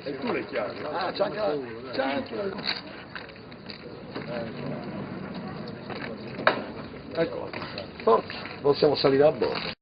E tu le chiavi? Ah, c'è anche la... C'è anche la... Ecco, forza, possiamo salire a bordo.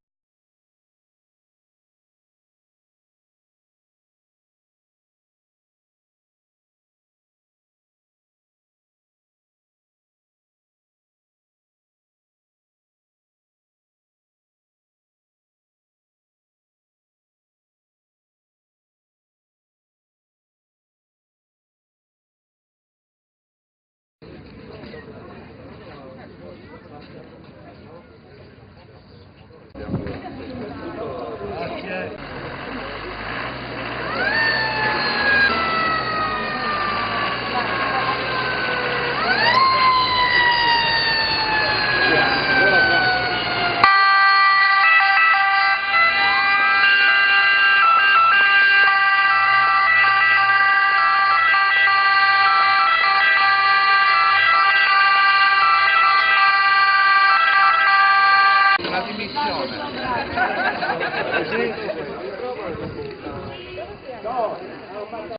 Una dimissione. Così? No,